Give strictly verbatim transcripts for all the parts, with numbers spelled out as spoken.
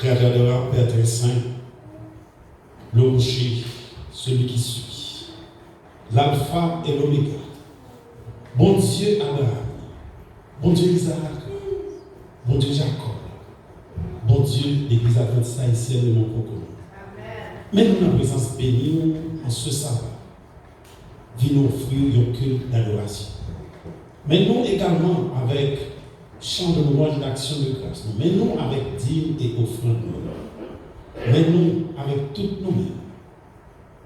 Regarde, adorable Père très saint, le rocher, celui qui suit, l'alpha et l'oméga, Bondye Abraram, Bondye Izaak, Bondye Jakòb, Bondye Legliz Advantis Ayisyèn de Mont Coco. Men nou nan prezans beni w an se saba. Vin ofri w yon kilt d'adorasyon. Men nou egalman avèk chan de louanj, d'aksyon de gras. Nou men nou avèk dim e ofrann nou. Men nou avèk tout nou menm.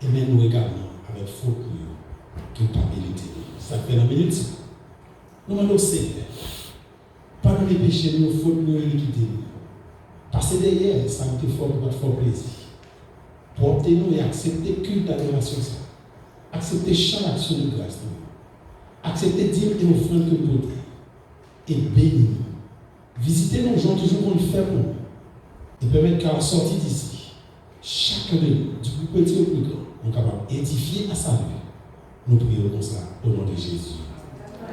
E men nou egalman avèk fot nou yo, ke w pa merite nou. Sa k fè nan minit sa, nou mande w, Senyè, padone peche nou yo, fot nou yo, inikite nou yo. Pase dèyè sa nou te fè w ki pa t fè w plezi. Pwòpte nou e aksepte kilt adorasyon sa. Aksepte chan d'aksyon de gras nou yo. Aksepte dim e ofrann ke n pote. E beni nou. Vizite nou jan w toujou konn fè pou nou. E pèmèt ke a sòti disi, chak de nou, du plus petit au plus grand, nou kapab edifye a sali. Nou priye w konsa, o non de Jezi.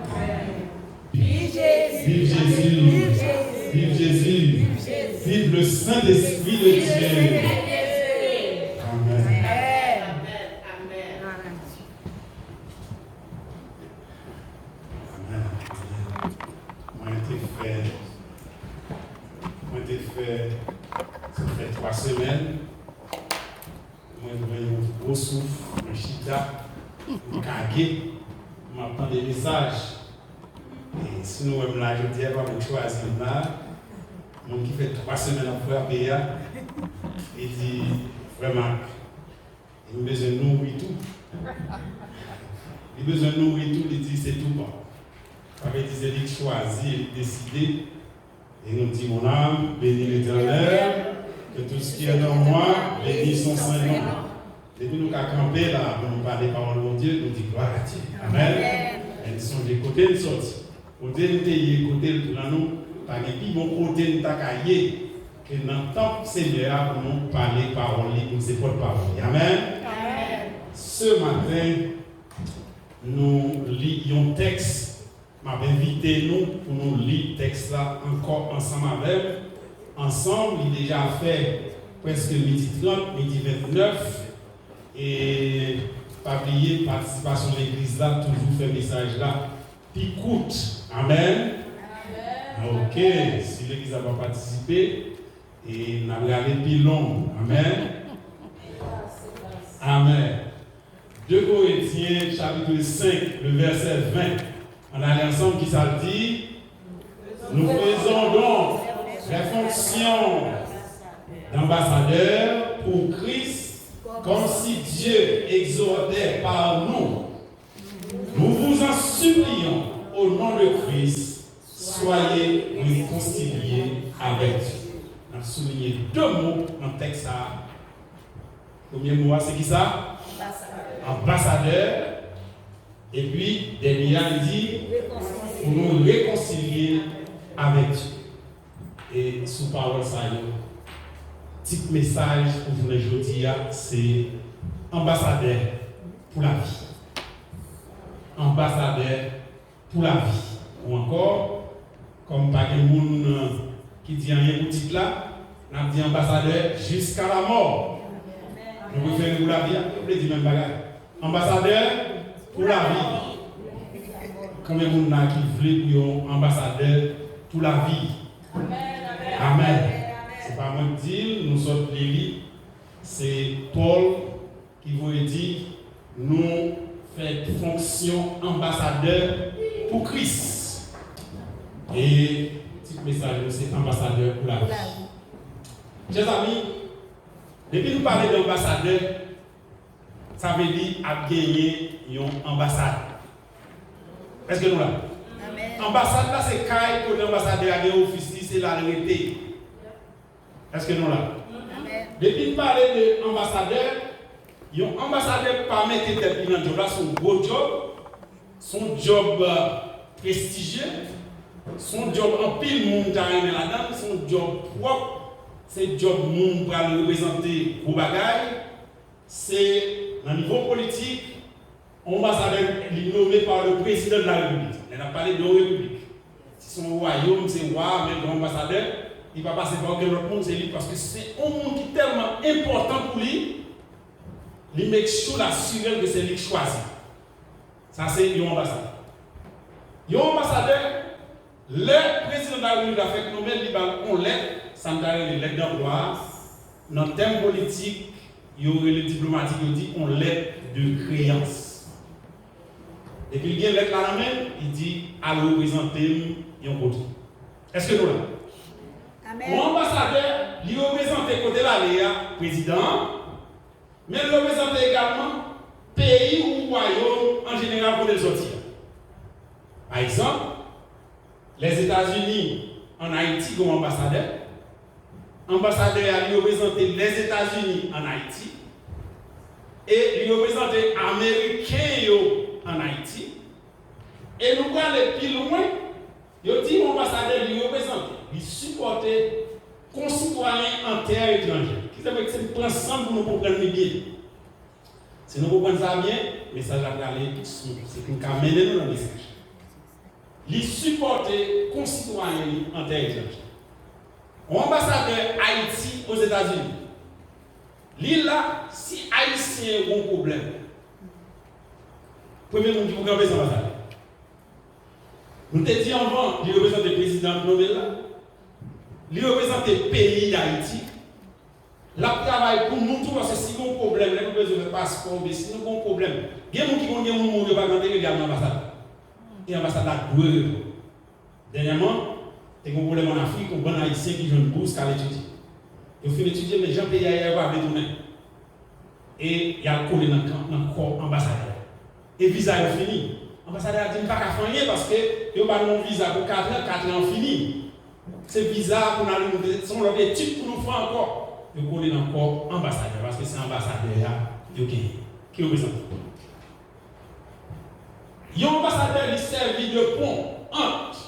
Amen. Viv Jezi! Viv Jezi! Viv Jezi! Viv le Saint-Esprit de Dieu! Amen. Amen. Amen. Mwen te fè, mwen te fè, sa fè twa semèn, mwen pran yon gwo souf, mwen chita, mwen kage, m ap tande mesaj. E si nou wè m la jodi a, pa mwen chwazi m la. Moun ki fè twa semèn ap frape a, li di, Frè Marc, e nou bezwen nouri tou. Li bezwen nouri tou, li di se tou pa w. Sa vle di se li k chwazi e li deside. E nou di, Mon âme, bénis l'Éternel, que tout ce qui est en moi bénisse son saint nom. Depi nou ka kanpe la pou nou pale pawòl Bondye, nou di glwa a Dye. Amen. E n sonje kote n sòti. Kote n te ye, kote l pran nou, pa gen pi bon kote n ta ka ye ke nan tanp Senyè a pou nou pale pawòl li, pou n se pòtpawòl li. Amen. Amen. Ce matin, nou li yon tèks. M ap envite nou pou nou li tèks la ankò ansanm avè m. Ansanm, li deja fè prèske midi trant, midi vennèf. E pa bliye, patisipasyon legliz la toujou fè mesaj la pi kout. Amen. Amen. Ok, si legliz la pa patisipe, e n ap rale pi long. Amen. Amen. De Korentyen, chapitre cinq, le verset vingt. Ann ale ansanm, ki sa l di? Nous faisons donc les fonctions d'ambassadeurs pour Christ, comme si Dieu exhortait par nous. Nous vous en supplions au nom de Christ, soyez réconciliés avec Dieu. N ap soulinye de mo nan tèks sa a. Premye mo a se ki sa? Anbasadè. Epi, dènye a, li di, pou nou rekonsilye avèk Dye. E sou pawòl sa yo, tit mesaj pou jounen jodi a, se Anbasadè pou lavi. Anbasadè pou lavi. Ou ankò, kòm pa gen moun, euh, ki di anyen pou tit la, n ap di anbasadè jiska lamò. Nou prefere pou lavi a, yo vle di menm bagay. Anbasadè pou lavi. Konbyen moun la ki vle pou yo anbasadè pou lavi? Amèn. Se pa mwen k di l, nou sot li li. Se Pòl ki voye di nou fè fonksyon anbasadè pou Kris. E tit mesaj nou se anbasadè pou lavi. Chè zanmi, depi nou pale de anbasadè, sa vle di ap genyen yon anbasad. Èske nou la? Amèn. Anbasad la se kay kote anbasadè a gen ofis li, se la l rete. Èske nou la? Amèn. Depi n pale de anbasadè, yon anbasadè pa mete tèt li nan djòb la, se yon gwo djòb, se yon djòb, euh, prestijye, se yon djòb anpil moun ta renmen ladan l, se yon djòb pwòp, se djòb moun pral reprezante gwo bagay, se nan nivo politik, yon anbasadè, li nome pa le président de la République. Lè n ap pale de yon repiblik. Si se yon wayòm, se wa a, men gen yon anbasadè. Li pa pase pa okenn lòt moun, se li, paske se yon moun ki tèlman enpòtan pou li, li make sure l asire l ke se li k chwazi. Sa se yon anbasadè. Yon anbasadè, lè prezidan de la repiblik la fèk nonmen l, li ba l yon lèt, sa n ta rele lèt danplwa a, nan tèm politik, yo rele diplomatik, yo di yon lèt de kreyans. Epi l gen lèt la nan men l, li di, al reprezante m yon kote. Èske nou la? Yon anbasadè, li reprezante kote l ale a, prezidan an, men l reprezante egalman peyi ou wayòm an jeneral kote l sòti a. Pa egzanp, Lèzetazini ann Ayiti gen yon anbasadè. Anbasadè a, li reprezante Lèzetazini ann Ayiti. E li reprezante Ameriken yo ann Ayiti. E nou prale pi lwen, yo di yon anbasadè, li reprezante, li sipòte konsitwayen an tè etranje. Ki sa vle di, se pran san pou nou konprann li byen. Si nou konprann sa byen, mesaj la prale pi smooth. Se pou n ka mennen nou nan mesaj. Li sipòte konsitwayen li an tè etranje. Yon anbasadè Ayiti Ozetazini, li la si Ayisyen yo gen yon pwoblèm. Premye moun ki pou kanpe se anbasadè. Nou te di anvan, li reprezante prezidan k nonmen l la. Li reprezante peyi Dayiti. L ap travay pou nou tou, paske si gen yon pwoblèm, lè nou bezwen fè paspò, oubyen si nou gen yon pwoblèm, gen moun ki konn gen moun mouri, yo pa gen antere, li al nan anbasad. E anbasad la dwe reponn. Dènyèman, te gen yon pwoblèm ann Afrik, yon bann Ayisyen ki jwenn bous k al etidye. Yo fin etidye, men jan peyi a ye a, yo pa vle tounen. E y al kole nan kan, nan kò anbasadè a. E viza yo fini. Anbasadè a di, "M pa ka fè anyen paske yo ba nou yon viza pou kat an, kat an fini. Se viza pou n al renouvle, se yon lòt etid pou nou fè ankò." Yo kole nan kò anbasadè a, paske se anbasadè a yo genyen, ki reprezante. Yon anbasadè, li sèvi de pon ant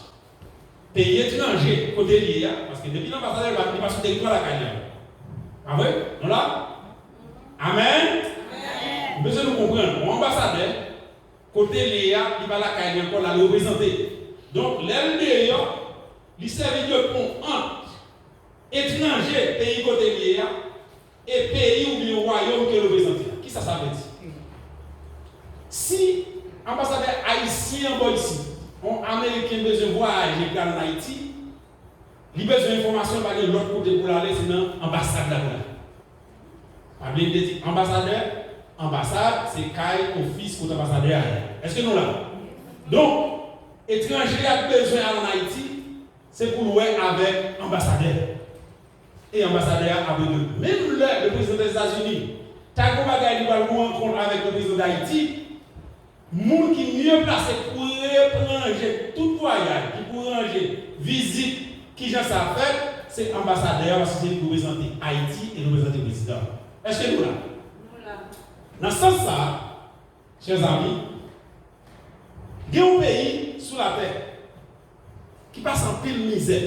peyi etranje kote li ye a, paske depi l anbasadè, li pa, li pa sou teritwa lakay li a. Pa vre? Nou la? Amèn? Amèn. M bezwen nou konprann. Yon anbasadè, kote li ye a, li pa lakay li ankò, l al reprezante. Donk, lè l deyò, li sèvi de pon ant etranje, peyi kote li ye a, e peyi oubyen wayòm ke l reprezante a. Kisa sa vle di? Si anbasadè ayisyen an bò isit, yon Ameriken bezwen vwayaje pou l al ann Ayiti, li bezwen enfòmasyon, pa gen lòt kote pou l ale, se nan anbasad la pou l ale. Pa bliye m te di anbasadè, anbasad, se kay, ofis, kote anbasadè a ye. Èske nou la? Donk, etranje a k bezwen al ann Ayiti, se pou l wè avèk anbasadè. E anbasadè a ap regle. Menm lè le prezidan Dèzetazini ta gen yon bagay li pral gen yon rankont avèk le prezidan Dayiti, moun ki mye plase pou ranje tout vwayaj, ki pou ranje vizit, kijan sa fèt, se anbasadè a, paske se li ki reprezante Ayiti e reprezante prezidan. Èske nou la? Nou la. Nan sans sa a, chè zanmi, gen yon peyi sou latè ki pase anpil mizè.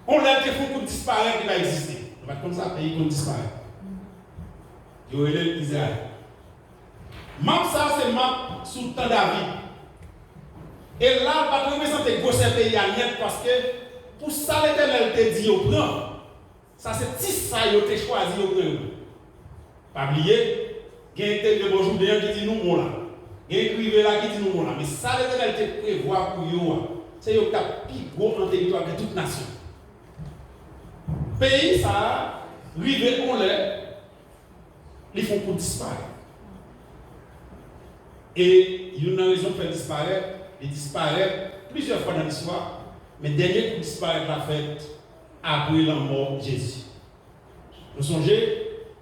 Yon lè l te fè yon kout disparèt, li pa egziste. Nou pa t konn sa, peyi konn disparèt. Yo rele l Izrayèl. Map sa a se map sou tan David. E la, l pa t reprezante gwosè peyi a nèt, paske pou sa Letènèl te di yo pran, sa se ti sa yo te chwazi yo pran yo. Pa bliye, gen te gen bò Jouden an ki di nou bon la. Gen ki rive la ki di nou bon la. Men sa Letènèl te prevwa pou yo a, se yo k t ap pi gwo an teritwa ke tout nasyon. Peyi sa a rive yon lè, li fè yon kout disparèt. E youn nan rezon k fè l disparèt, li disparèt plizyè fwa nan listwa, men dènye kout disparèt la fèt apre lanmò Jezi. Nou sonje,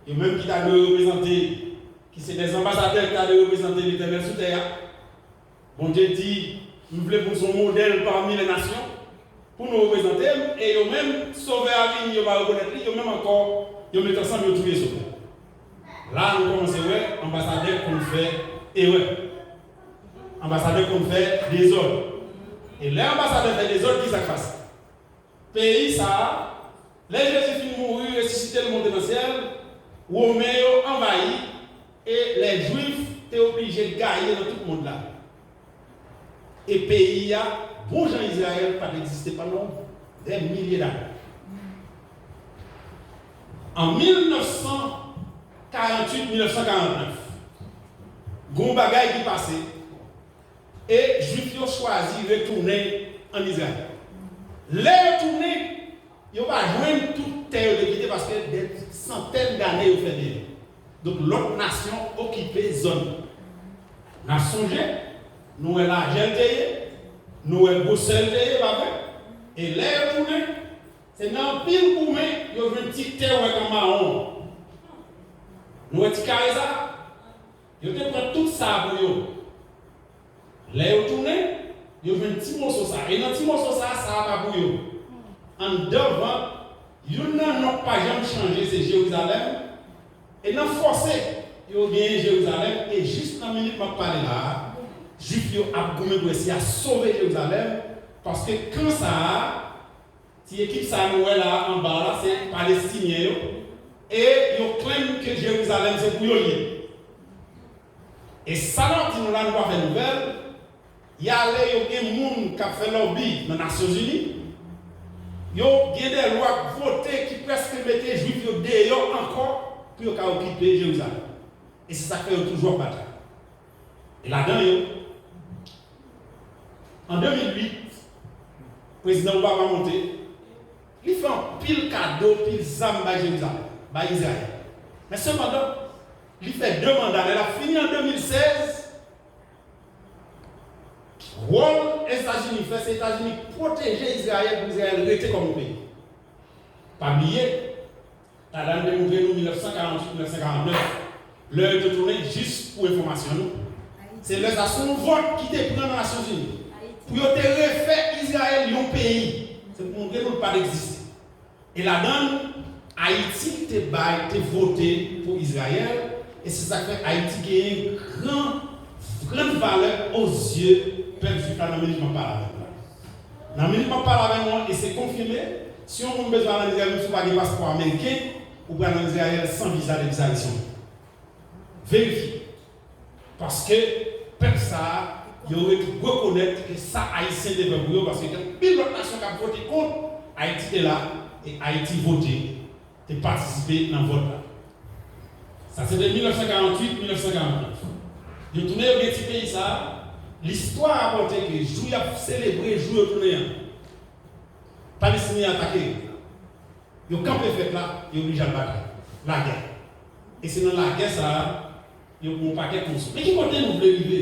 yo menm ki ta dwe reprezante, ki se dè anbasadè ki ta dwe reprezante Letènèl sou tè a, Bondye di, "M vle pou n se yon modèl pami lè nasyon, pou nou reprezante m," e yo menm, Sovè a vini, yo pa rekonèt li, yo menm ankò, yo met ansanm, yo touye Sovè a. La, nou kòmanse wè, anbasadè konn fè erè. Anbasadè konn fè dezòd. E lè anbasadè fè dezòd, ki sa k pase? Peyi sa a, lè Jezi fin mouri, resisite, l monte nan syèl, Women yo anvayi, e lè Jwif te oblije gaye nan tout mond la. E peyi a, bon jan Izrayèl pa t egziste pa non. Des milliers d'années. An mil nèf san karant uit, mil nèf san karant nèf, gen yon bagay ki pase, e Jwif yo chwazi retounen ann Izrayèl. Lè yo tounen, yo pa jwenn tout tè yo te kite, paske dè santèn dane yo fè deyò. Donk, lòt nasyon okipe zòn nan. N ap sonje, nou wè lajè l te ye, nou wè gwosè l te ye, pa vre? E lè yo tounen, se nan anpil goumen yo jwenn ti tè ou wè k an mawon an. Nou wè ti kare sa a? Yo te pran tout sa a pou yo. Lè yo tounen, yo jwenn ti moso sa a. E nan ti moso sa a, sa a pa pou yo. Anndan vant, youn nan non k pa janm chanje, se Jerizalèm. E nan fòse, yo genyen Jerizalèm. E jis nan minit m ap pale la a, Jwif yo ap goumen pou resi a sove Jerizalèm. Paske kan sa a, ti ekip sa a nou wè la anba la, se Palestinyen yo. E yo claim ke Jerizalèm se pou yo l ye. E sa n ap di nou la, nou pa fè nouvèl. Y ale, yo gen moun k ap fè lòbi nan Nasyonzini. Yo gen de lwa k vote ki prèske mete Jwif yo deyò ankò pou yo ka okipe Jerizalèm. E se sa k fè yo toujou ap batay. E ladan yo, an de mil uit, prezidan Obama monte, li fè anpil kado, pil zam bay Jerizalèm, bay Izrayèl. Men sepandan, li fè de manda. Lè l ap fini an de mil sèz, wòl Etazini fè, se Etazini pwoteje Izrayèl pou Izrayèl rete kòm yon peyi. Pa bliye, Ladan l te montre nou mil nèf san karant uit, mil nèf san karant nèf, lè yo te tounen, jis pou enfòmasyon nou, se lè sa se yon vòt ki te pran nan Nasyonzini pou yo te refè Izrayèl yon peyi. Se pou montre nou l pa t egziste. E ladan l, Ayiti te bay, te vote pou Izrayèl, e se sa k fè Ayiti genyen gran, gran valè ozye pèp jwif la nan minit m ap pale avè w la. Nan minit m ap pale avè nou an, e se konfime, si yon moun bezwen al ann Izrayèl, menm si w pa gen paspò ameriken, ou pral ann Izrayèl san viza depi sa resonne. Verifye. Paske pèp sa a, yo re-, rekonèt ke sa Ayisyen te fè pou yo, paske gen anpil lòt nasyon k ap vote kont, Ayiti te la, e Ayiti vote, te patisipe nan vòt la. Sa se te mil nèf san karant uit, mil nèf san karant nèf. Yo tounen, yo gen ti peyi sa a. Listwa rapòte ke jou y ap selebre jou yo tounen an, Palestinyen atake yo. Yo kanpe fèt la, yo oblije al batay. Lagè. E se nan lagè sa a, yo pran yon pakèt moso. Men ki kote nou vle rive?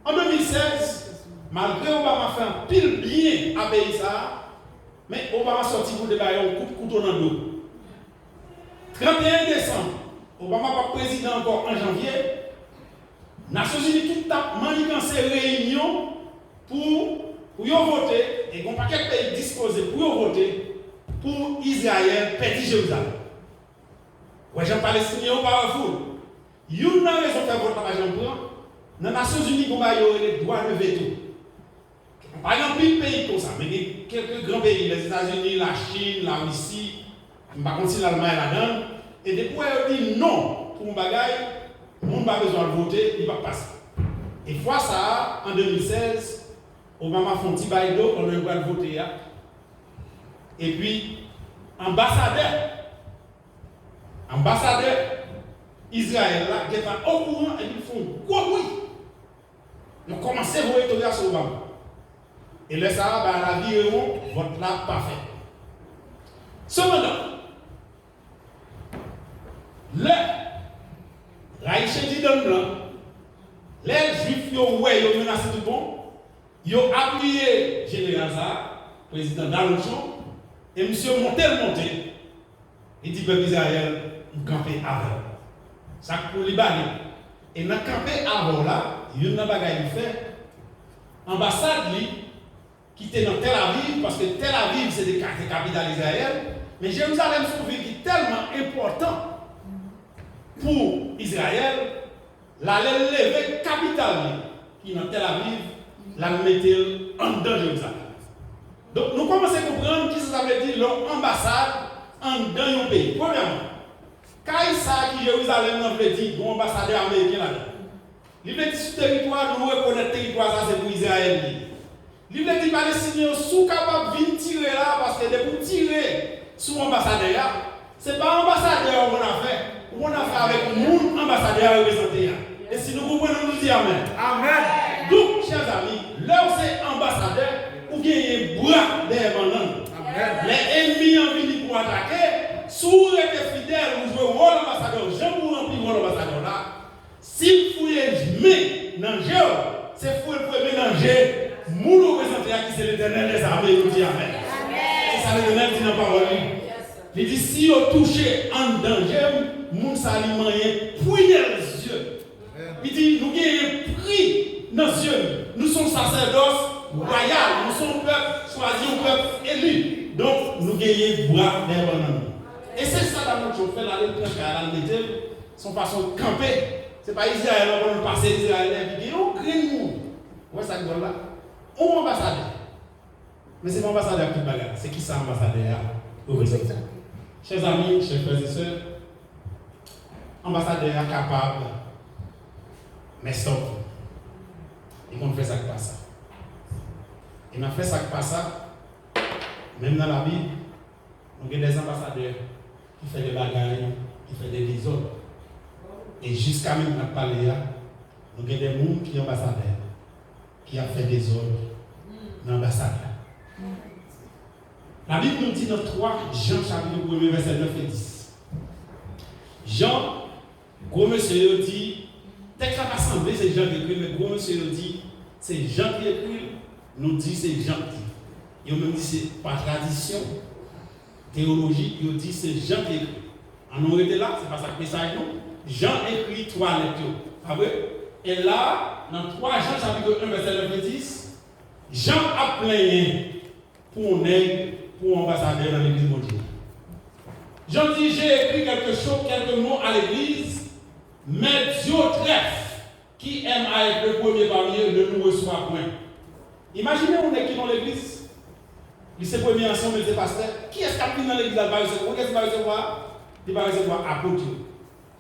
An de mil sèz, malgre Obama fè anpil byen a peyi sa a, men Obama sòti pou l te ba yo yon kout kouto nan do. Trannteyen desanm, Obama p ap prezidan ankò an janvye, Nasyonzini tout t ap manniganse reyinyon pou, pou yo vote, e gen yon pakèt peyi dispoze pou yo vote pou Izrayèl pèdi Jerizalèm. Wè jan Palestinyen yo pawaful. Youn nan rezon fè vòt la pa janm pran, nan Nasyonzini gen yon bagay yo rele dwa de veto. Pa gen anpil peyi konsa, men gen kèlke gran peyi, Lèzetazini, Lachin, Larisi, m pa konn si Lalmay ladan l, e depi w wè yo di non pou yon bagay, moun pa bezwen al vote, li p ap pase. E fwa sa a, an de mil sèz, Obama fè yon ti bay do pandan yo pral vote a. Epi, anbasadè, anbasadè Izrayèl la gentan okouran epi l fè yon gwo bri. Yo kòmanse voye toya sou Obama. E lè sa a, bagay la vire won, vòt la pa fèt. Sepandan, lè rayiche di dan blan, lè Jwif yo wè yo menase tout bon, yo apiye jeneral sa a, prezidan Donald Trump, e misye monte l monte, li di pèp Izrayèl, "M kanpe avè w." Sa k pou li ba li. E nan kanpe avè w la, youn nan bagay li fè, anbasad li, ki te nan Tel Aviv, paske Tel Aviv se te ka-, se kapital Izrayèl, men Jerizalèm se yon vil ki tèlman enpòtan pou Izrayèl, l ale l leve kapital li, ki nan Tel Aviv, l al mete l anndan Jerizalèm. Donk, nou kòmanse konprann kisa sa vle di lè yon anbasad anndan yon peyi. Premyèman, kay sa a ki Jerizalèm nan vle di gen yon anbasadè ameriken ladan l. Li vle di sou teritwa, nou rekonèt teritwa sa a se pou Izrayèl li ye. Li vle di Palestinyen yo, si w kapab vin tire la, paske depi w tire sou anbasadè a, se pa anbasadè a ou konn afè, ou konn afè avèk moun anbasadè a reprezante a. E si nou konprann, nou di amèn. Amèn. Donk, chè zami, lè w se anbasadè, ou genyen bra dèyè bannann. Amèn. Lè ènmi an vini pou atake, si w rete fidèl, ou jwe wòl anbasadè w, jan pou w ranpli wòl anbasadè w la, si l fouye men nan je w, se fouye l fouye men nan je moun ou reprezante a ki se Letènèl dèzame, nou di amèn. Se sa Letènèl di nan pawòl li. Li di, si yo touche anndan je m, moun sa li manyen pwinèl zye m. Li di, nou genyen pri nan zye m. Nou se yon sasèdòs wayal, nou se yon pèp chwazi, yon pèp eli. Donk, nou genyen bra dèyè bannann nou. E se sa Donald Trump fè, l ale l pran kay la, l mete l. Se yon fason kanpe. Se pa Izrayèl ankò, nou pase Izrayèl epi gen yon grenn moun. Ou wè sa k dwòl la? Yon anbasadè. Men se pa anbasadè ak tout bagay. Se kisa anbasadè a reprezante? Chè zami, chè frè e sè, anbasadè a kapab mess up. Li konn fè sa k pa sa. E nan fè sa k pa sa, menm nan Labib, nou gen dèzanbasadè ki fè de bagay, ki fè de dezòd. E jiska menm n ap pale a, nou gen de moun ki anbasadè, ki ap fè dezòd nan anbasad la. Labib nou di nan twa Jan chapit premye vèsè nèf e dis. Jan, gwo mesye yo di, tèks la pa sanble se Jan ki ekri l, men gwo mesye yo di, se Jan ki ekri l, nou di se Jan ki di. Yo menm di se pa tradisyon teyolojik, yo di se Jan ki ekri. Ann nou rete la, se pa sa k mesaj nou. Jan ekri twa lèt yo, pa vre? E la, nan twa Jan chapit en vèsè nèf e dis, Jan ap plenyen pou yon nèg, pou yon anbasadè nan legliz Bondye. Jan di, j'ai écrit quelque chose, quelques mots à l'église, mais Diotrephe, qui aime à être le premier parmi eux, ne nous reçoit point. Imajine yon nèg ki nan legliz, li se premye ansanm, li se pastè. Kiyès k ap vin nan legliz la, li pa resevwa? Kiyès li pa resevwa? Li pa resevwa apot yo.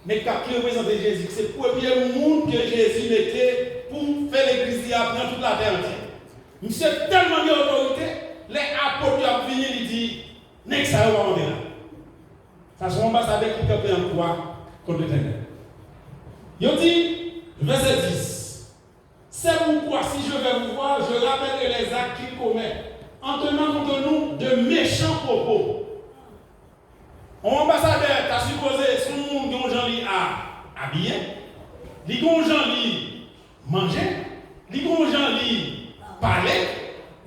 Nèg k ap, ki reprezante Jezi, ki se premye moun ke Jezi mete pou fè legliz li a pran tout latè antye. Misye tèlman gen otorite, lè apot yo ap vini, li di, nèg sa yo pa antre la. Sa se yon anbasadè ki kanpe an kwa kont Letènèl. Yo di, vèsè dis, c'est pourquoi, si je vais vous voir, je rappellerai les actes qu'il commet, en tenant contre nous de méchants propos. Yon anbasadè ta sipoze se yon moun gen yon jan li a, abiye, li gen yon jan li manje, li gen yon jan li pale,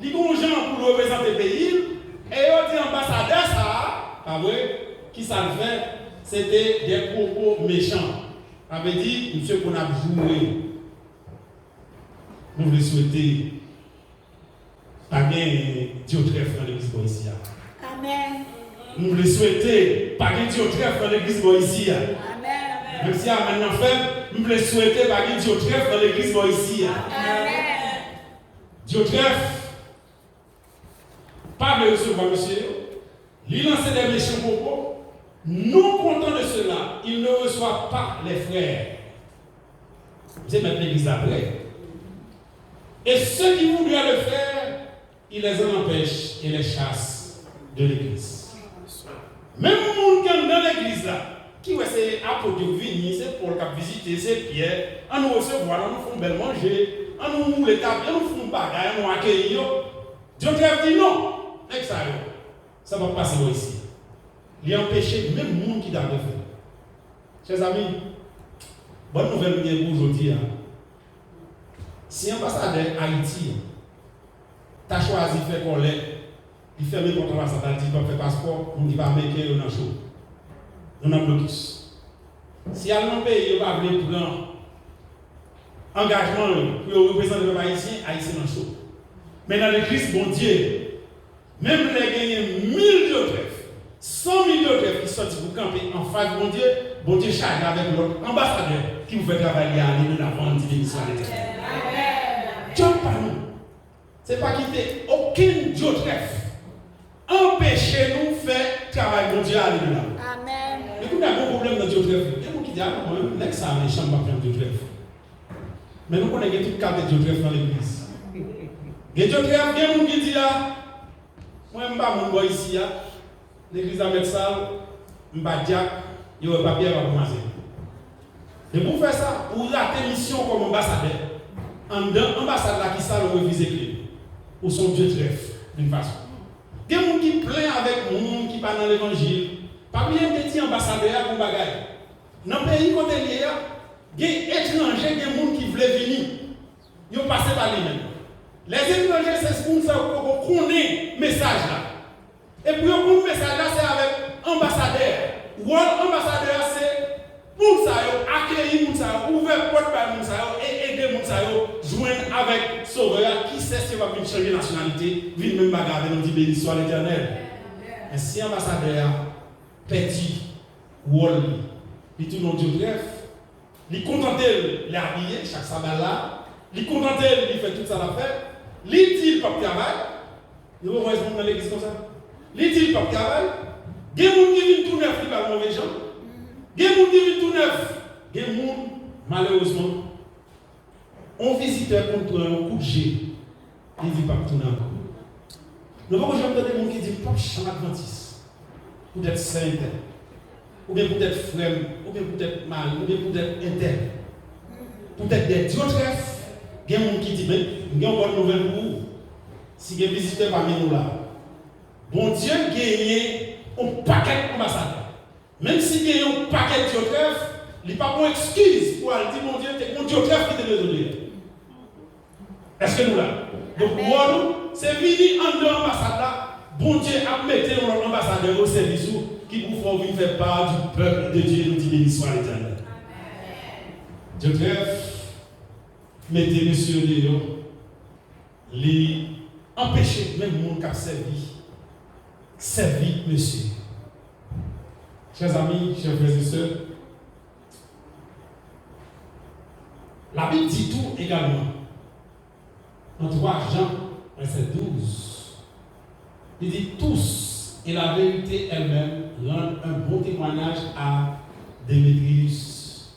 li gen yon jan pou l reprezante peyi l, e yo di anbasadè sa a, pa vre, ki sa l fè? Se te de pwopo mechan. Sa vle di, misye konn ap joure. Nou vle swete pa gen Dyotrèf nan legliz bò isi a. Amèn. Nou vle swete pa gen Dyotrèf nan legliz bò isi a. Amèn. Menm si amèn nan fèb, m vle swete pa gen Dyotrèf nan legliz bò isi a. Amèn. Dyotrèf pa vle resevwa mesye yo. Li lanse de mechan pwopo. Non kontan de sela, il ne reçoit pas les frères. Misye mèt legliz la vre. Et ceux qui voudraient le faire, il les en empêche et les chasse de l'église. Menm moun ki anndan legliz la, ki wè se apot yo k vini, se Pòl k ap vizite, se Pyè, ann nou resevwa l, ann nou fè yon bèl manje, ann nou woule tapi, ann nou fè yon bagay, ann nou akeyi yo. Dyotrèf di non, nèg sa yo, sa p ap pase bò isi. Li anpeche menm moun ki ta vle fè l. Chèzami, bòn nouvèl m gen pou w jodi a. Si anbasadè Ayiti an ta chwazi fè kòlè, li fèmen pòt anbasad la, li di li p ap fè paspò, moun ki pa ameriken yo nan cho. Nou nan blokis. Si al nan peyi yo pa vle pran angajman yo pou yo reprezante pèp ayisyen, ayisyen nan cho. Men nan legliz Bondye, menm lè genyen mil Dyotrèf, san mil Dyotrèf ki sòti pou kanpe anfas Bondye, Bondye chaje avèk lòt anbasadè ki pou fè travay li a ale de lavan, ann di beni swa Letènèl. Djòb pa nou, se pa kite okenn Dyotrèf anpeche nou fè travay Bondye a ale de lavan. Amèn. Men kounye a gen yon pwoblèm nan Dyotrèf yo. Gen moun ki di, a non, mwen menm, nèg sa a mechan, m p ap janm Dyotrèf. Men nou konnen gen tout kalite Dyotrèf nan legliz. Gen Dyotrèf, gen moun ki di a, mwen m pa moun bò isi a, legliz la mèt sal, m pa dyak, yo wè papye a pa pou maze. Depi w fè sa, ou rate misyon w kòm anbasadè. Anndan anbasad la ki sal, ou refize kle l. Ou se yon Dyotrèf, d'une façon. Gen moun ki plen avèk moun ki pa nan levanjil. Pa bliye m te di anbasadè a yon bagay. Nan peyi kote l ye a, gen etranje, gen moun ki vle vini. Yo pase pa li menm. Lèzetranje se moun sa yo poko konnen mesaj la. E pou yo konn mesaj la, se avèk anbasadè a. Wòl anbasadè a se moun sa yo, akeyi moun sa yo, ouvè pòt bay moun sa yo, e ede moun sa yo jwenn avèk Sovè a, ki sèsi yo p ap vin chanje nasyonalite, vin menm bagay avè nou, di beni swa Letènèl. Men si anbasadè a pèdi wòl li, li tounen yon Dyotrèf, li kontante l, li abiye chak saba la, li kontante l, li fè tout sa l ap fè, li di l p ap travay. Nou poko wè moun nan legliz konsa? Li di l p ap travay. Gen moun ki vin tou nèf, li ba l move jan. Gen moun ki vin tou nèf. Gen moun, malerezman, yon vizitè konn pran yon kout je, li di l p ap tounen ankò. Nou poko janm tande moun ki di, "M p ap janm Advantis." Poutèt sè entèl, oubyen poutèt frè m, oubyen poutèt mari m, oubyen poutèt entèl, poutèt de Dyotrèf, gen moun ki di, "Men, m gen yon bòn nouvèl pou ou. Si gen vizitè pami nou la, Bondye genyen yon pakèt anbasadè." Menm si gen yon pakèt Dyotrèf, li pa pran ekskiz pou al di Bondye te gen yon Dyotrèf ki te bezwen li. Èske nou la? Donk, wòl ou, se vini anndan anbasad la, Bondye ap mete yon lòt anbasadè o sèvis ou, ki pou fè w vin fè pa du peuple de Dieu, nou di beni swa Letènèl. Dyotrèf mete mesye yo deyò, li anpeche menm moun k ap sèvi, sèvi mesye. Chè zami, chè frè e sè, Labib di tou egalman, nan twa Jan, vèsè douz, li di, "Tous, et la vérité elle-même, rendent un bon témoignage à Démétrius.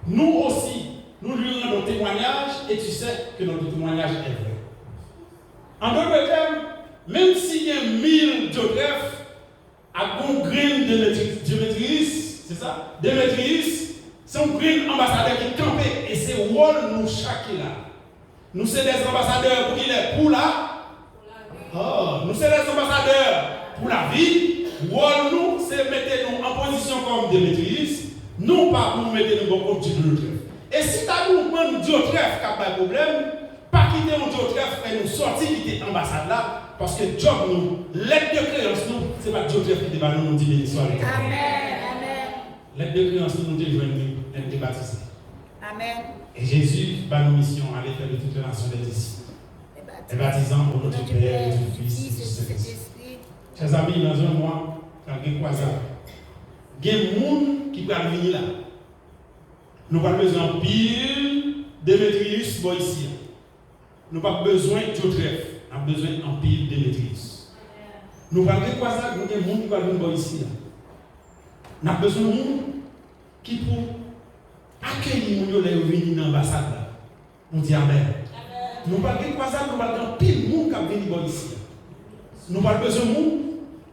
Nous aussi, nous lui rendons témoignage, et tu sais que notre témoignage est vrai." An dòt tèm, menm si gen mil Dyotrèf, ak yon grenn Demetri-, Demetriyis, se sa? Demetriyis, se yon grenn anbasadè ki kanpe, e se wòl nou chak ki la. Nou se dè anbasadè pou kilè? Pou la. Oh, nou se dè anbasadè pou lavi. Wòl nou, se mete nou an pozisyon kòm Demetriyis, non pa pou mete nou bò kont Dyotrèf. E si ta gen yon bann Dyotrèf k ap bay pwoblèm, pa kite yon Dyotrèf fè nou sòti kite anbasad la, paske djòb nou, lèt de kreyans nou, se pa Dyotrèf ki te ba nou, nou di beni swa Letènèl. Amèn, amèn. Lèt de kreyans nou, nou te jwenn li lè n te batize. Amèn. E Jezi ba nou misyon, aller faire de toutes les nations des disciples, les baptisant au nom du Père et du Fils et du Saint-Esprit. Chè zami, dans un mois, pral gen kwazad. Gen moun ki pral vini la. Nou pral bezwen anpil Demetriyis bò isi a. Nou p ap bezwen Dyotrèf, n ap bezwen anpil Demetriyis. Nou pral gen kwazad, nou gen moun ki pral vin bò isi a. N ap bezwen moun ki pou akeyi moun yo lè yo vini nan anbasad la. Nou di amèn. Nou pral gen kwazad, nou pral gen anpil moun k ap vini bò isi a. Nou pral bezwen moun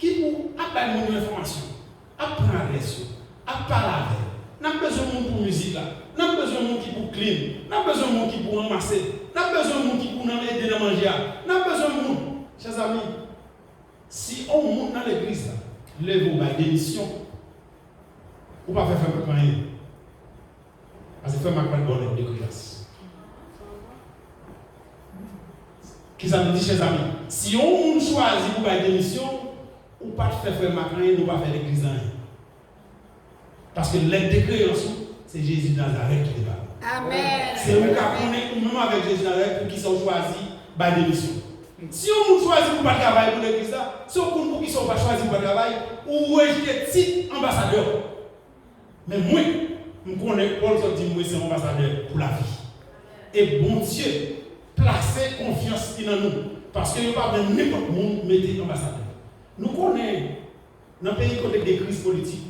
ki pou ap bay moun yo enfòmasyon, ap pran adrès yo, ap pale avè yo. N ap bezwen moun pou mizik la. N ap bezwen moun ki pou klin. N ap bezwen moun ki pou ranmase. N ap bezwen moun ki pou nan ede nan manje a. N ap bezwen moun. Chè zami, si yon moun nan legliz la leve w bay demisyon, ou pa fè fè m anyen. Paske fè m ak pa t ba w lèt de kreyans. Kisa nou di, chè zami? Si yon moun chwazi pou bay demisyon, ou pa t fè fè m ak anyen, nou pa fè legliz anyen. Paske lèt de kreyans ou, se Jezi Nazarèt ki te ba ou. Amèn. Se ou ka konnen ou menm avèk Jezi Nazarèt poukisa ou chwazi bay demisyon. Si yon moun chwazi pou pa travay pou legliz la, si w konn poukisa ou pa chwazi pou pa travay, ou rejte tit anbasadè. Men mwen, m konnen Pòl sot di m, mwen se yon anbasadè pou lavi. E Bondye plase konfyans li nan nou, paske yo pa pran nenpòt moun mete anbasadè. Nou konnen nan peyi kote gen kriz politik,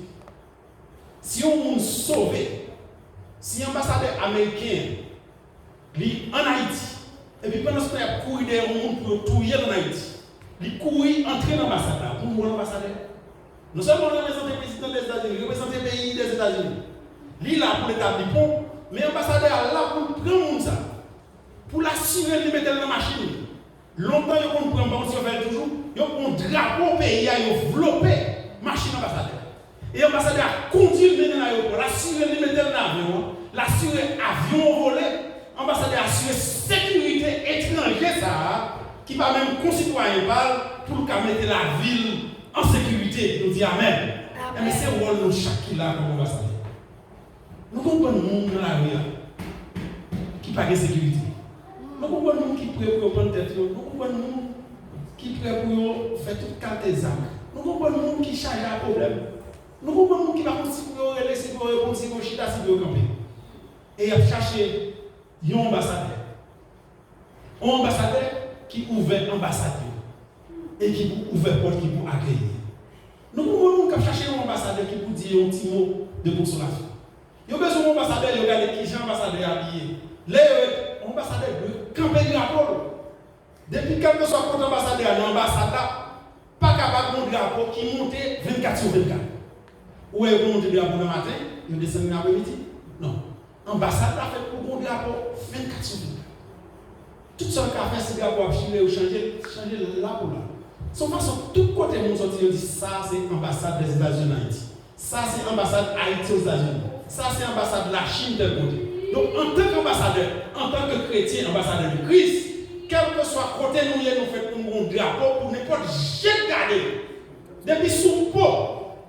si yon moun sove, si anbasadè ameriken an, li ann Ayiti, Epi pandan se tan y ap kouri dèyè yon moun pou yo touye l ann Ayiti, li kouri antre nan anbasad la. Pou nou wè anbasadè. Non sèlman l reprezante prezidan Dèzetazini, li reprezante peyi Dèzetazini. Li la pou l etabli pon, men anbasadè a la pou l pran moun sa, pou l asire l, li mete l nan machin li. Lontan yo konn pran, m pa konn si yo fè l toujou, yo pran drapo peyi a, yo vlope machin anbasadè a. E anbasadè a kondui l mennen l ayewopò, l asire l, li mete l nan avyon an, l asire avyon an vole, anbasadè a asire sekirite etranje sa a, ki pa menm konsitwayen pa l, pou l ka mete lavi l an sekirite. Nou di amèn. Amèn. Enben, se wòl nou chak ki la kòm anbasadè. Nou konprann moun nan lari a ki pa gen sekirite. Nou konprann moun ki prè pou yo pann tèt yo. Nou konprann moun ki prè pou yo fè tout kalte zak. Nou konprann moun ki chaje ak pwoblèm. Nou konprann moun ki pa konn si pou yo rele, si pou yo reponn, si pou yo chita, si pou yo kanpe. E y ap chache yon anbasadè. Yon anbasadè ki ouvè anbasad yo e ki pou ouvè pòt, ki pou akeyi. Nou konprann moun k ap chache yon anbasadè ki pou di yon ti mo de konsolasyon. Yo bezwen yon anbasadè, yo gade kijan anbasadè a abiye. Lè yo, yon anbasadè dwe kanpe drapo l. Depi kèlkeswa kote anbasadè a nan anbasad la, pa kapab gon drapo ki monte vennkat sou vennkat. Ou wè yo konn monte drapo nan maten, yo desann nan apremidi? Non. Anbasad la fèt pou gon drapo vennkat sou vennkat. Tout sa yo ka fè, si drapo ap chire, yo chanje, chanje l la pou la. Se yon fason tout kote moun soti, yo di sa se anbasad Lèzetazini ann Ayiti. Sa se anbasad Ayiti Ozetazini. Sa se anbasad Lachin tèl kote. Donk, antanke anbasadè, antanke kretyen, anbasadè de Kris, kèlkeswa kote nou ye, nou fèt pou n gon drapo pou nenpòt je k gade. Depi sou po,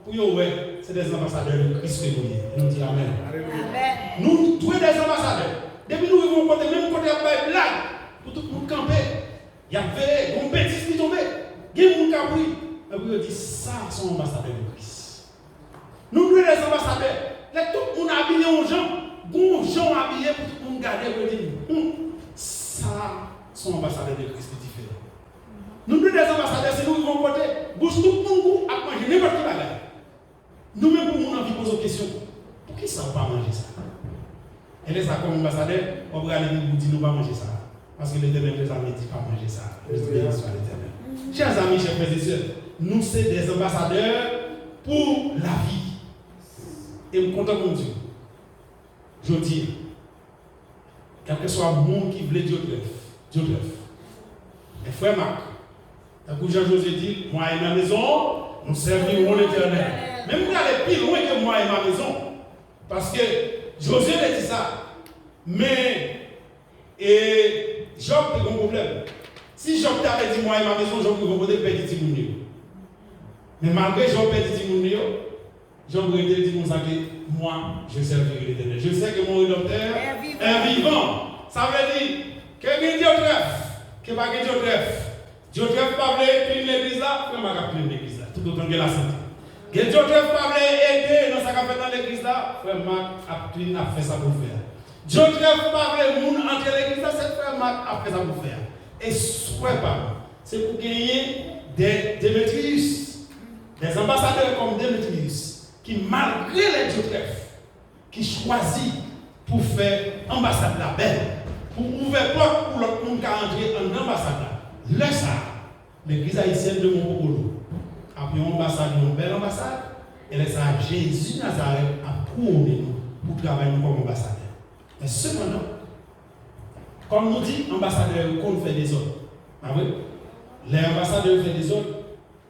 pou yo wè, se dè anbasadè de Kris ke nou ye. Nou di amèn. Amèn. Nou dwe dè anbasadè. Depi nou rive yon kote, menm kote y ap bay blag, pou tout moun kanpe, y ap veye, gon betis ki tonbe, gen moun k ap ri, men pou yo di sa se yon anbasadè de Kris. Nou dwe dè anbasadè. Lè tout moun abiye yon jan, gon jan w abiye pou tout moun gade, pou yo di, hmm, sa se yon anbasadè de Kris ki diferan. Nou dwe dè anbasadè, si nou rive yon kote, bouch tout moun gou ap manje nenpòt ki bagay. Nou menm pou moun anvi poze w kesyon, poukisa w pa manje sa? E lè sa kòm anbasadè, w ap rale bib ou di nou pa manje sa. Paske Letènèl dèzame di pa manje sa. Beni swa Letènèl. Chè zanmi, chè frè e sè, nou se dè anbasadè pou lavi. E m kontan pou m di w, jodi a, kèlkeswa moun ki vle Dyotrèf, Dyotrèf. Men frè Mak, tankou jan Jozye di l, moi et ma maison, nous servirons l'Éternel. Men m prale pi lwen ke moi et ma maison. Paske Jozye te di sa. Men, e, Jòb te gen yon pwoblèm. Si Jòb ta vle di moi et ma maison, Jòb te gen kote l pèdi timoun li yo. Men malgre Jòb pèdi timoun li yo, Jòb rete, l di konsa ke, moi, je servirai l'Éternel. Je sais que mon rédempteur est vivant. Sa vle di, ke gen Dyotrèf, ke pa gen Dyotrèf. Dyotrèf pa vle klin legliz la, frè Mak ap klin legliz la, toutotan gen lasante. Gen Dyotrèf pa vle ede nan sa k ap fèt nan legliz la, frè Mak ap klin, ap fè sa pou l fè a. Dyotrèf pa vle moun antre legliz la, se frè Mak ap fè sa pou l fè a. E swè pa m, se pou genyen dè Demetriyis, dè anbasadè kòm Demetriyis, ki malgre lè Dyotrèf, ki chwazi pou fè anbasad la bèl, pou ouvè pòt pou lòt moun ka antre anndan anbasad la. Lè sa a, legliz ayisyèn de Mont Popolo ap yon anbasad, yon bèl anbasad, e lè sa a, Jezi Nazarèt ap kouwonnen nou pou travay nou kòm anbasadè. Men sepandan, kòm nou di, anbasadè yo konn fè dezòd, pa vre? Lè anbasadè yo fè dezòd,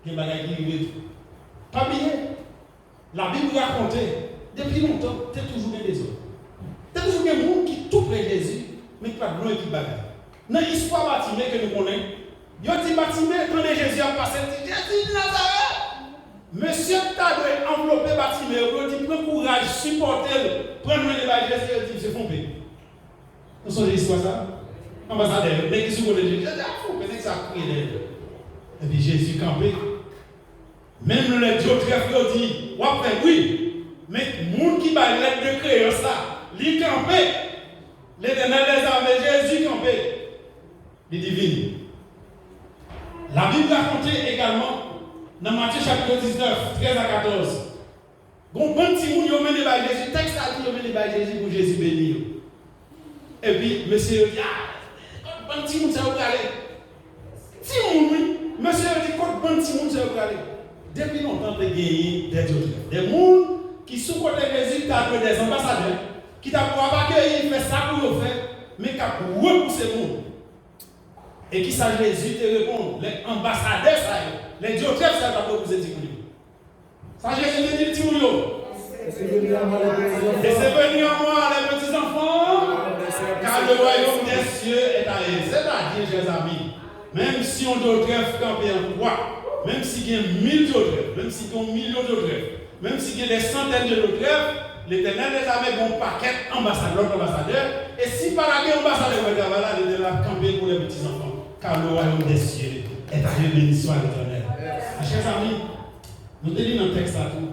gen bagay ki rive tou. Pa bliye, Labib rakonte, depi lontan, te toujou gen dezòd. Te toujou gen moun ki tou pre Jezi, men ki pa t gen yon ekip bagay. Nan istwa Batime ke nou konnen, yo di Batime tande Jezi ap pase, l di, Jezi Nazarèt! Mesye ta dwe anvlope Batime yo, yo di, pran kouraj, sipòte l, pran l mennen bay Jezi, yo di, misye fè yon pe. Nou sonje istwa sa? Anbasadè yo, nèg ki sou kote Jezi, Jezi ap fè yon pe, nèg sa ap kriye dèyè l. Epi Jezi kanpe. Menm lè Dyotrèf yo di, w ap fè bri, men moun ki bay lèt de kreyans la, li kanpe. Letènèl dèzame, Jezi kanpe. Li di vini. Labib rakonte egalman nan Matye chapit diznèf, trèz a katòz. Gon bann timoun yo mennen bay Jezi, tèks la di yo mennen bay Jezi pou Jezi beni yo. Epi mesye yo di, a, kot Bann timoun sa yo prale. Timoun, wi. Mesye yo di, kot bann timoun sa yo prale? Depi lontan, te genyen de Dyotrèf. De moun ki sou kote Jezi, ki ta dwe de anbasadè, ki ta pou ap akeyi, fè sa pou yo fè, men k ap repouse moun. E kisa Jezi te reponn lè anbasadè sa yo, lè Dyotrèf sa yo t ap repouse timoun yo? Sa Jezi te di timoun yo? Et c'est venu à moi, les petits enfants, car le royaume des cieux est à eux. Sètadi, chèzami, menm si yon Dyotrèf kanpe an kwa, menm si gen mil Dyotrèf, menm si gen yon milyon Dyotrèf, menm si gen dè santèn de Dyotrèf, Letènèl dèzame gen yon pakèt anbasad, lòt anbasadè, e si pa ta gen anbasadè pou fè travay la, Letènèl ap kanpe pou les petits enfants, car le royaume des cieux est à eux. Béni soit l'Éternel. Mes chers amis, nou te li nan tèks la tou.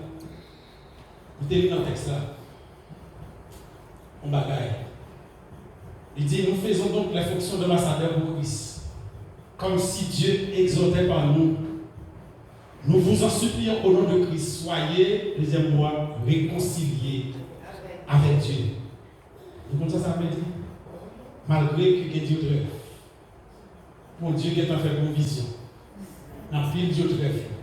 Nou te li nan tèks la yon bagay. Li di, nous faisons donc les fonctions d'ambassadeurs pour Christ, comme si Dieu exhortait par nous. Nous vous en supplions au nom de Christ, soyez, dezyèm mo a, réconciliés avec Dieu. Nou konn sa sa vle di? Malgre ke gen Dyotrèf, Bondye gentan fè pwovizyon nan vil Dyotrèf yo.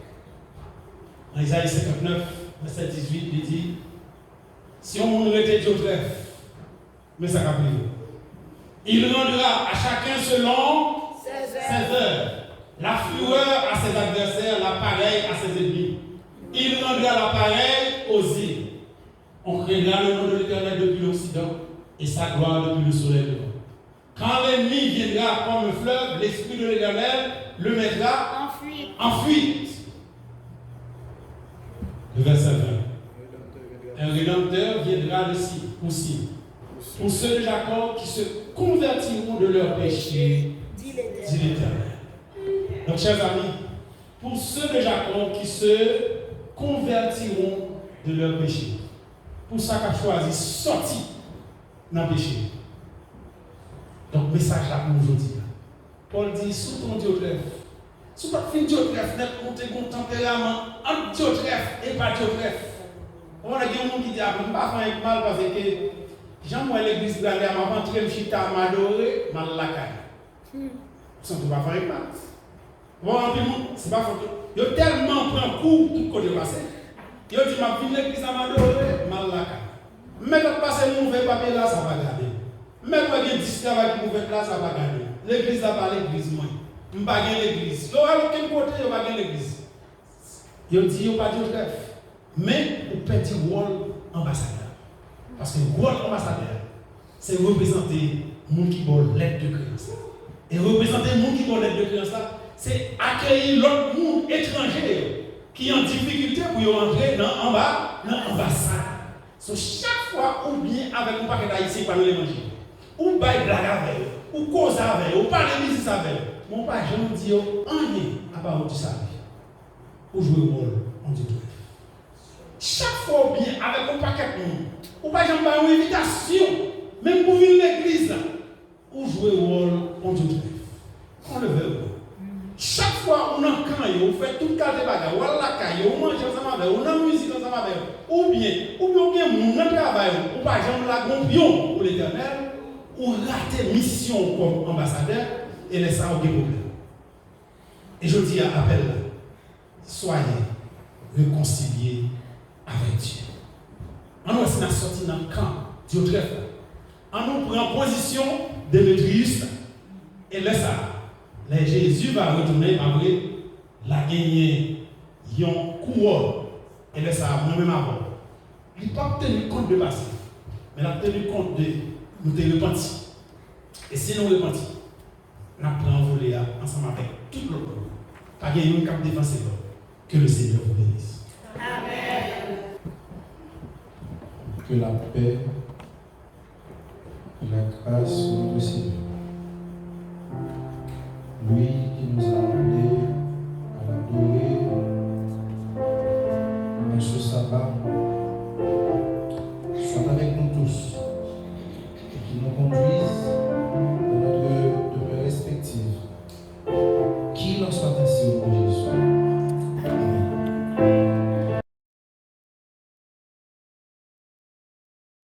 Nan Izayi senkantnèf, vèsè dizuit, li di, si yon moun rete Dyotrèf, men sa k ap rive. Il rendra à chacun selon ses œuvres, la fureur à ses adversaires, la paresse à ses ennemis. Il rendra la paresse aux îles. On craindra le nom de l'Éternel depuis l'Occident et sa gloire depuis le soleil levant. Quand l'ennemi viendra comme un fleuve, l'Esprit de l'Éternel le mettra en fuite. En fuite. Le verset vingt. Un rédempteur viendra de Sion, pour Sion, pour ceux de Jacob qui se convertiront de leurs péchés, dit l'Éternel. Donc, chers amis, pour ceux de Jacob qui se convertiront de leurs péchés, pou sa k ap chwazi sòti nan peche. Donk, mesaj la pou nou jodi a. Pòl di, si w te yon Dyotrèf, si w pa t fin Dyotrèf nèt, ou te gen yon tanperaman ant Dyotrèf e pa Dyotrèf. Ou konnen gen moun ki di, a, m pa fè anyen k mal, paske jan m wè legliz prale a, m ap antre, m chita, m adore, m al lakay. Ou santi w pa fè anyen k mal. Bon, anpil moun, se pa fòt yo. Yo tèlman pran kou tout kote yo pase, yo di, m ap vin legliz la, m adore, m al lakay. M mèt ap pase, m ouvè papye la, sa pa gade. M mèt wè gen dis travay ki pou fèt la, sa pa gade. Legliz la pa legliz mwen. M pa gen legliz. Yo al okenn kote, yo pa gen legliz. Yo di yo pa Dyotrèf. Men, ou pèdi wòl anbasadè. Paske wòl anbasadè, se reprezante moun ki ba w lèt de kreyans la. E reprezante moun ki ba w lèt de kreyans la, se akeyi lòt moun etranje yo ki an difikilte pou yo antre nan anba, nan anbasad. So, chak fwa ou byen avèk yon pakèt Ayisyen ki pa nan levanjil, ou bay blag avè yo, ou koze avè yo, ou pale biznis avè yo, men ou pa janm di yo anyen à part du salut. Ou jwe wòl yon Dyotrèf. Chak fwa ou byen avèk yon pakèt moun, ou pa janm ba yo envitasyon, menm pou vin legliz la, ou jwe wòl yon Dyotrèf. Qu'on le veuille ou non. Chak fwa ou nan kan yo, ou fè tout kalite bagay, ou al lakay yo, ou manje ansanm avè yo, ou nan mizik ansanm avè yo, oubyen, oubyen ou gen moun nan travay ou, ou pa janm lage yon pyon pou Letènèl, ou rate misyon w kòm anbasadè, e lè sa a ou gen pwoblèm. E jodi a, apèl la, soyez réconciliés avec Dieu. Ann wè si n a sòti nan kan Dyotrèf la. Ann nou pran pozisyon Demetriyis la. E lè sa a, lè Jezi va retounen, pa vre, l a genyen yon kouwòn. E lè sa a, mwen menm avè w. Li p ap teni kont de pase, men l ap teni kont de nou te repanti. E si nou repanti, n ap pran anvole a ansanm avèk tout lòt moun. Pa gen youn k ap devanse lòt. Que le Seigneur vous bénisse. Amen. Que la paix et la grâce de notre Seigneur, lui qui nous a